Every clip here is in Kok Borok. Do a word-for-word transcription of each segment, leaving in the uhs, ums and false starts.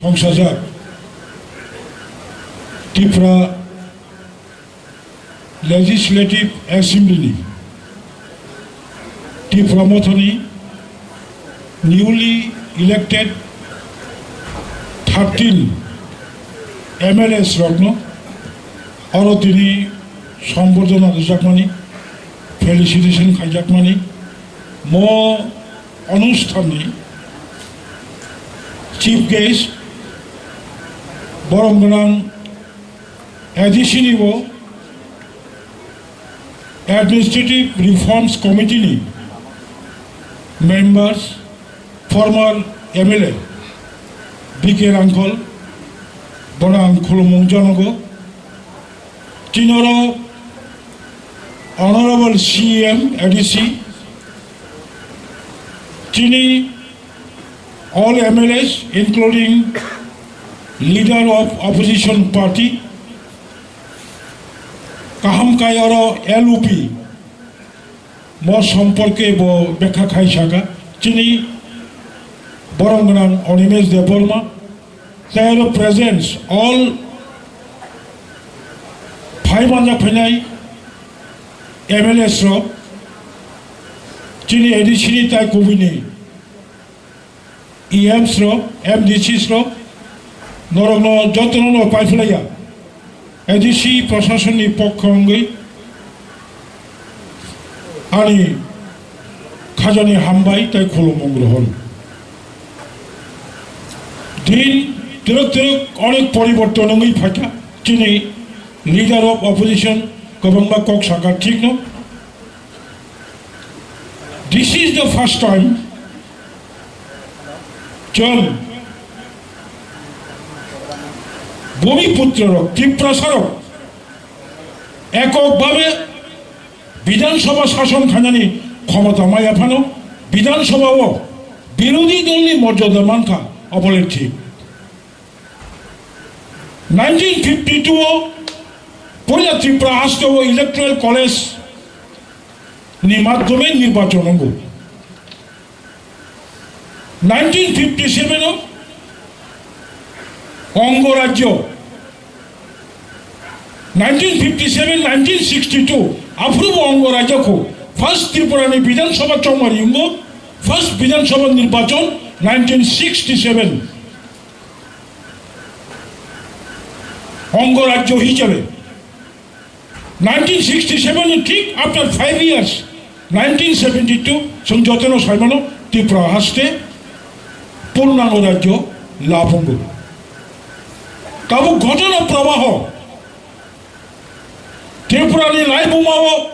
Khongsajak Tripura Legislative Assembly ni Tipra Mothani newly elected thirteen M L As rokno oro tini sombordhona rwjakmani, felicitation khaijakmani, mo onusthanni chief guest borom gwnang A D C ni bo Administrative Reforms Committee ni members, former M L A B K Rangkhol, bono ang khulumung janogo. Tinoro Honorable C M, A D C, tini all M L As, including leader of opposition party, kaham kai oro L U P, mo somporke bo bekha khai saka, chini borom gwnang Animesh Debbarma, tei oro presence all phai manjak phainai M L As rok, chini A D C ni tai kubui ni E Ms rok, M D Cs rok, norokno jotono no paiphlaiya. A D C prasasonni pokho wngwi ani khajani hambai tei khulumung rohor. Din twrwk twrwk onek poriborton wngwi phaikha. Chini leader of opposition kwbangma kok sakha, thikno. This is the first time chwng Bhumiputrarok, Tiprasarok ekok bhabe Bidhan Sabha sason khainani khomota maya phano Bidhan Sabha o birodhi dolni morjada mankha, obole thik. Nineteen fifty-two o poila Tripura haste o Electoral College ni madhyome nirbachon wngo. Nineteen fifty-seven o Ongo Rajyo, nineteen fifty-seven, nineteen sixty-two, aphuru bo Ongo Rajyo kho first Tripura ni Bidhan Sabha chongmari wngo, first Bidhan Sabha nirbachon nineteen sixty-seven. Ongo Rajyo hisabe nineteen sixty-seven ni thik after five years, nineteen seventy-two, chwng jotono saimano Tripura haste purnango rajyo lapungo. Tabuk ghotona prabaho Tripura ni laibuma o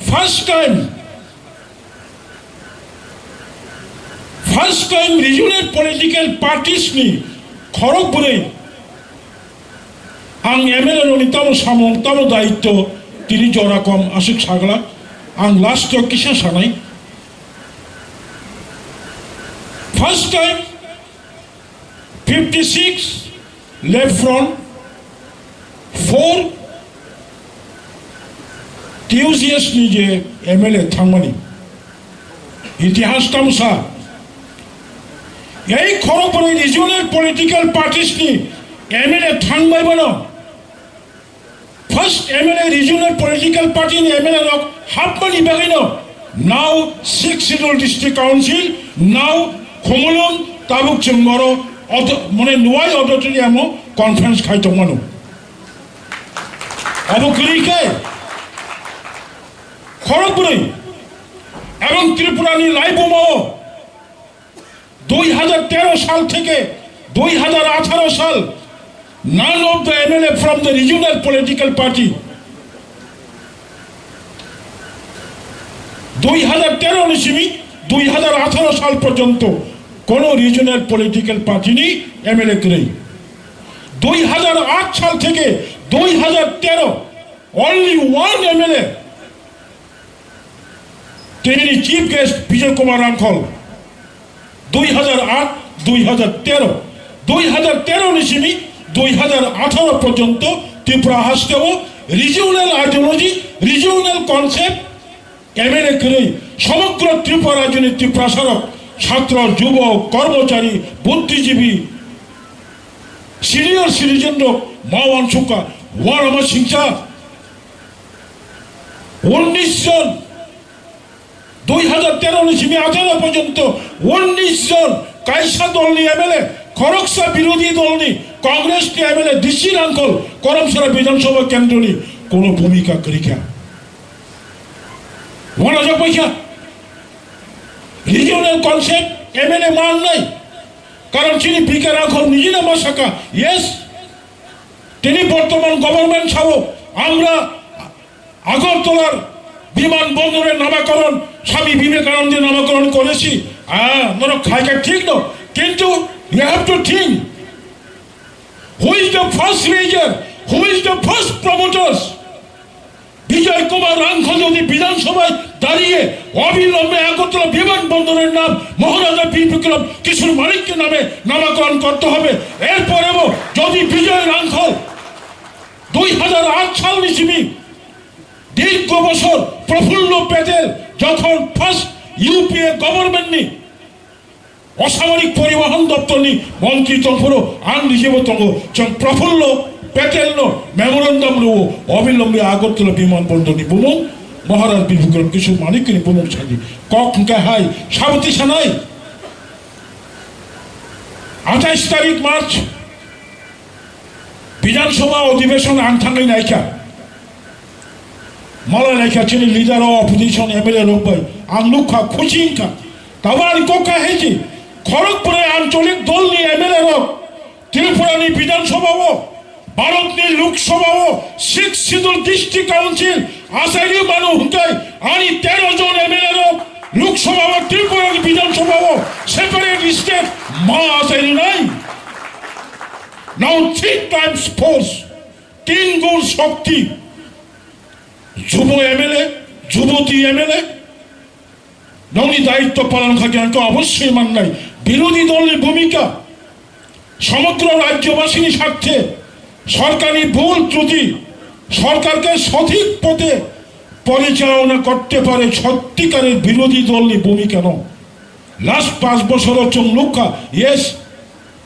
first time First time regional political parties ni khorok bwrwi ang M L A rokni tamo samung, tamo daitto tini jora kom aswk sagla. Ang last o kisa sanai. First time fifty six Left Front, four T U G S ni je M L A thangmani itihas tamo sa. Ei khorokbwrwi regional political parties ni M L A thangbai mano. First M L A regional political party ni M L A rok hapmani bagwino now Sixth Schedule District Council, now Khumulwng, tabuk chwng oro auto-, mane Nuwai auditorium o conference khai tongmano. Abo kwrwi khe khorokbwrwi ebong Tripura ni laibuma o দুই হাজার তেরো সাল থেকে দুই হাজার আঠারো সাল, none of the M L A from the regional political party. দুই হাজার তেরো ni simi দুই হাজার আঠারো সাল porjonto kono regional political party ni M L A kwrwi. দুই হাজার আট সাল থেকে দুই হাজার তেরো, only one M L A, tini chief guest Bijoy Kumar Rangkhol, দুই হাজার আট, দুই হাজার তেরো, দুই হাজার তেরো ni simi দুই হাজার আঠারো porjonto Tripura haste o regional ideology, regional concept M L A kwrwi somogro Tripura rajyoni Tiprasarok, chhatro, jubok, kormochari, buddhijibi, Senior citizen rok ma uansukha, uanama singcha. Unnish jon, dui hajar tero ni simi atharo porjonto unnish jon kaisa dol ni M L A, khoroksa birodhi dol ni Congress ni M L A D C Rangkhol Karamsara Bidhan Sabha kendro ni kono bhumika kwrwikha. Uanajak paikha. Regional concept M L A mangnai. Karon chini B K Rangkhol nijino ma sakha, yes, tini bortoman government sao, আমরা আগরতলার বিমানবন্দরের নামকরণ স্বামী বিবেকানন্দের নামকরণ করেছি। হ্যাঁ, norok khaikha thik no, kintu you have to think, who is the first raiser, who is the first promoters? বিজয় কুমার রাংখল যদি বিধানসভায় দাঁড়িয়ে অবিলম্বে আগরতলা বিমানবন্দরের নাম মহারাজা বীর বিক্রম কিশোর মানিক্যের নামে নামকরণ করতে হবে। এরপরেও যদি বিজয় রাংখল দুই হাজার আট সাল নিসিমি দীর্ঘ বছর প্রফুল্ল প্যাটেল যখন ফার্স্ট ইউপিএ গভর্নমেন্ট নি অসামরিক পরিবহন দপ্তরনি মন্ত্রী tongphuru ang nijebo tongo, chwng Prafullo Patel no memorandum rwo, obilombe Agartala biman bondorni bumung Maharaj Bir Bikram Kishore Manikni bumung sadi. Kok hwnkhe hai sabti sanai athais tarik March Bidhan Sabha Adhibeshon ang thangwi naikha. Malai naikha chini leader o opposition M L A rok bai. Ang nukha, khusi wngkha. Tabo ani kok kha heji. Khorok pore ancholik dol ni M L A rok Tripura ni Bidhan Sabha o, Bharat ni Lok Sabha o, Sixth Schedule District Council achairwi mano hwnkhe ani tero jon M L A rok Lok Sabha o, Tripura ni Bidhan Sabha o separate state ma achairwi nai. Now three times force, tin gun shokti, jubo M L A, juboti M L A, nongni daitto palon kha khe ang to obossoi mannai. Birodhi dolni bhumika, somogro rajyobasini sarthe sorkarni bhul truti, sorkarke sothik pothe porichalona korte pare sottikarer birodhi dolni bhumika no. Last panch bochoro chwng nukha, yes,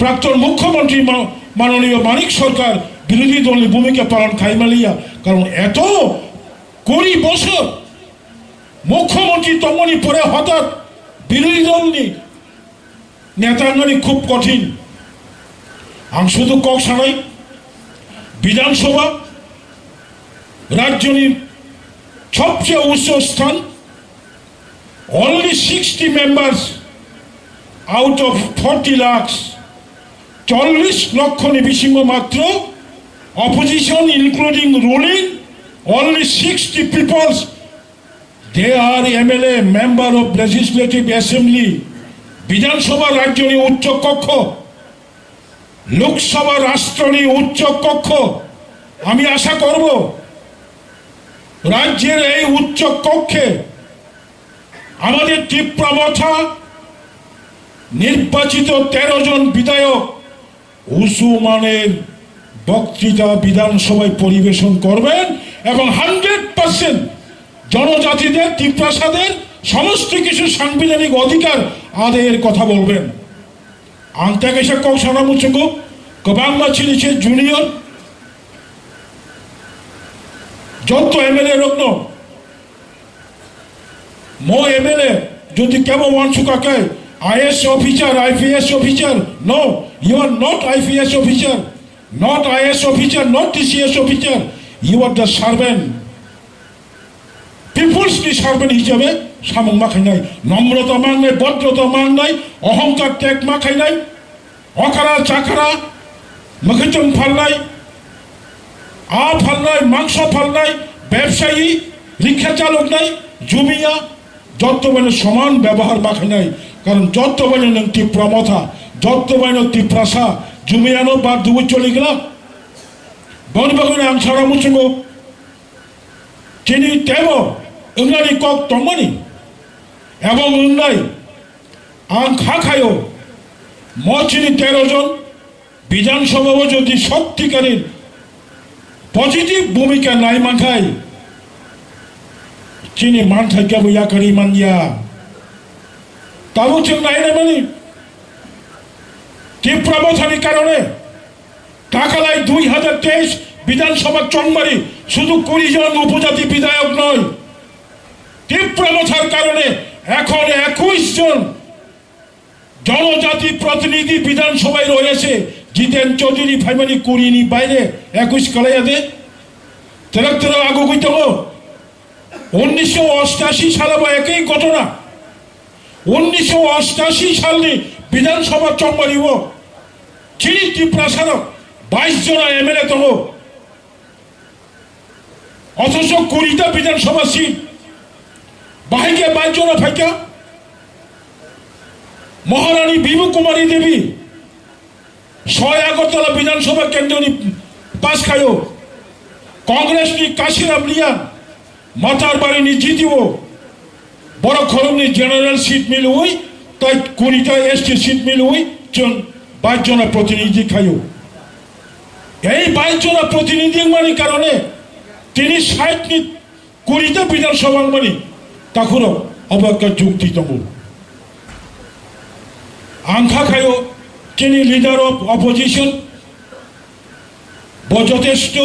প্রাক্তন মুখ্যমন্ত্রী মা-, মাননীয় মানিক সরকার বিরোধী দলনি ভূমিকা পালন খাইমালিয়া, কারণ এত কুড়ি বছর মুখ্যমন্ত্রী তমনি পরে হঠাৎ বিরোধী দলনি নেতা আননি খুব কঠিন। Ang শুধু kok sanai, বিধানসভা রাজ্যনি সবচেয়ে উচ্চ স্থান, only sixty members out of forty lakhs, চল্লিশ লক্ষ নিবিসিংহ মাত্র, opposition including ruling, only sixty peoples, they are M L A, member of legislative assembly, বিধানসভা রাজ্যনি উচ্চ কক্ষ, লোকসভা রাষ্ট্রনি উচ্চ কক্ষ। আমি আশা করব রাজ্যের এই উচ্চ কক্ষে আমাদের টিপ্রা মথা নির্বাচিত তেরো জন বিধায়ক উঁচু মানের বক্তৃতা বিধানসভায় পরিবেশন করবেন এবং হান্ড্রেড পার্সেন্ট জনজাতিদের, তিপ্রাসাদের সমস্ত কিছু সাংবিধানিক অধিকার আদায়ের কথা বলবেন। Ang tei kaisa kok sana muchungo, kwbangma chini se junior, jotto M L A rokno, mo M L A jodi kebo uansukha khe I A S officer, I P S officer, no, you are not I P S officer, not I A S officer, not T C S officer, you are the servant. Peoples ni servant hisabe samung ma khainai, nomrota mangnai, bhodrota mangnai, ohongkar teg ma khainai, okara chakara, mwkhwtwng phalnai, aa phalnai, mangso phalnai, bebsayi, rikha chaloknai, jumiya, jotto baino soman bebohar ma khainai. Karon jotto baino nwng Tipra Motha, jotto baino Tiprasa, jumiyano ba dubu choli glak. Boni bagwino ang sana muchungo, chini tebo wngnani kok tongmani, ebong wngnai, ang kha khaio, mo chini tero jon Bidhan Sabha o jodi sottikarir positive bhumika nai mankhai, chini manthai kebo yakarwi manya. Tabuk chwng nai nai mani, Tipra Mothani karone, দুই হাজার তেইশ বিধানসভা চংমারি শুধু কুড়ি জন উপজাতি বিধায়ক নয়, তীব্র মথার কারণে এখন একুশ জন জনজাতি প্রতিনিধি বিধানসভায় রয়েছে। জিতেন চৌধুরী ফাইমানি কুড়ি ni বাইরে একুশ kalai ya de. Terek terek ago gwi tongo. উনিশশো অষ্টাশি সালে বা একই ঘটনা। উনিশশো অষ্টাশি সালনি বিধানসভা চংমারিও চিনি ত্রিপুরা সারক বাইশ জনা এমএলএ tongo। অথচ কুড়িটা বিধানসভা সিট, বাহিকে বাইশ জনা ফাইকা। মহারানী বিভু কুমারী দেবী ছয় আগরতলা বিধানসভা কেন্দ্রনি পাস খায়ো। কংগ্রেসনি কাশিরাম রিয়াং মাতারবাড়িনি জিতিও। বড় খরমনি জেনারেল সিট মিলুই, তাই কুড়িটা এসটি সিট মিলুই, জন বাইশ জনা প্রতিনিধি খায়ো। এই বাইশ জনা প্রতিনিধি মানে কারণে তিনি ষাট ni কুড়িটা বিধানসভা মানে তাখুরো অবজ্ঞা যুক্তি tongo। Ang kha khayo chini leader of opposition bo jotesto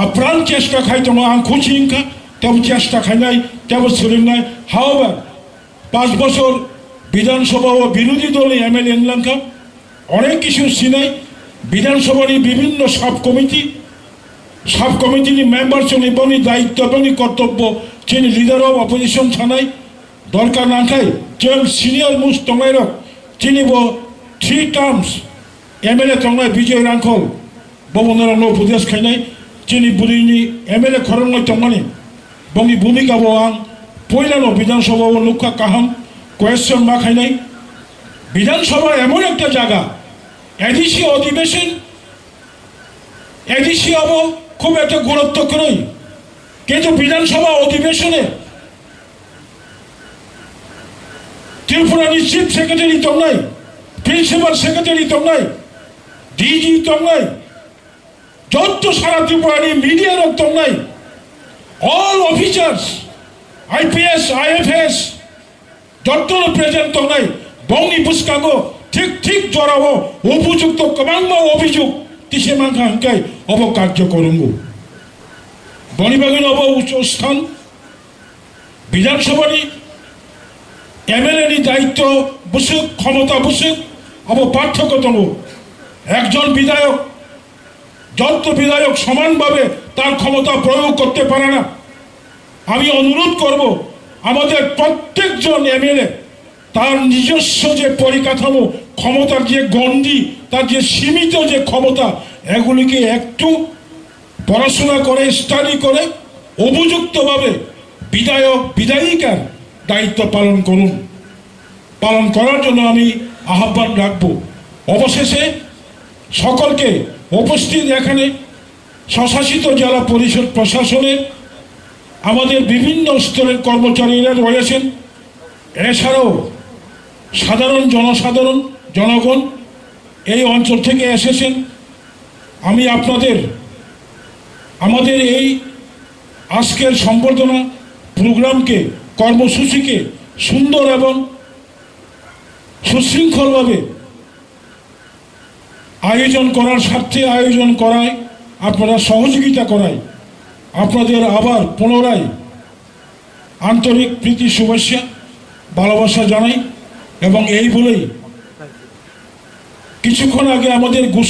apran chesta khai tongo, ang khusi wngkha, tebo chesta khainai, tebo swrwngnai. However, পাঁচ বছর বিধানসভা ও বিরোধী দলে এমএলএ wnglankha, অনেক কিছু সিনাই বিধানসভার বিভিন্ন সাব কমিটি, সাব কমিটির মেম্বার চনি বনি দায়িত্ব বনি কর্তব্য, চীন লিডার অফ অপোজিশন থানায় দরকার না খাই, চীন সিনিয়র মোস্ট টঙ্গাইরক, চিনিব থ্রি টার্মস এমএলএ টঙ্গাই বিজয় Rangkhol, Bobo norokno budes khainai, chini bwrwini M L A khoroknwi tongmani, bongni bhumika bo ang puilano Bidhan Sabha o nukha kaham question ma khainai. Bidhan Sabha emon ekta jaga, A D C odhibeshon, A D C abo khub ekta gurutto kwrwi, kintu Bidhan Sabha odhibeshone Tripura ni Chief Secretary tongnai, Principal Secretary tongnai, D G tongnai, jotto sara Tripura ni media rok tongnai, all officers, I P S, I F S, jotto no present tongnai, bongni bwskango thik thik jorao upojukto kwbangma obhijog tise mankha hwnkhe obo karjo kwrwngo. Boni bagwi obo ucho sthan Bidhan Sabha ni M L A ni dayitto bwswk, khomota bwswk, abo parthokyo tongo. Ekjon bidhayok, jotto bidhayok soman bhabe tar khomota proyog korte pare na. Ami onurudh korbo, amader prottekjon M L A tar nijoswo je porikatamo, khomotar je gondi, tar je simito je khomota, egulike ektu পড়াশোনা করে, স্টাডি করে উপযুক্তভাবে বিধায়ক বিধায়িকার দায়িত্ব পালন করুন, পালন করার জন্য আমি আহ্বান রাখব। অবশেষে সকলকে উপস্থিত এখানে স্বশাসিত জেলা পরিষদ প্রশাসনের আমাদের বিভিন্ন স্তরের কর্মচারীরা রয়েছেন, এছাড়াও সাধারণ জনসাধারণ, জনগণ এই অঞ্চল থেকে এসেছেন। আমি আপনাদের আমাদের এই আজকের সম্বর্ধনা প্রোগ্রামকে, কর্মসূচিকে সুন্দর এবং সুশৃঙ্খলভাবে আয়োজন করার স্বার্থে আয়োজন করায়, আপনারা সহযোগিতা করায় আপনাদের আবার পুনরায় আন্তরিক প্রীতি শুভেচ্ছা ভালোবাসা জানাই। এবং এই বলেই কিছুক্ষণ আগে আমাদের গোসা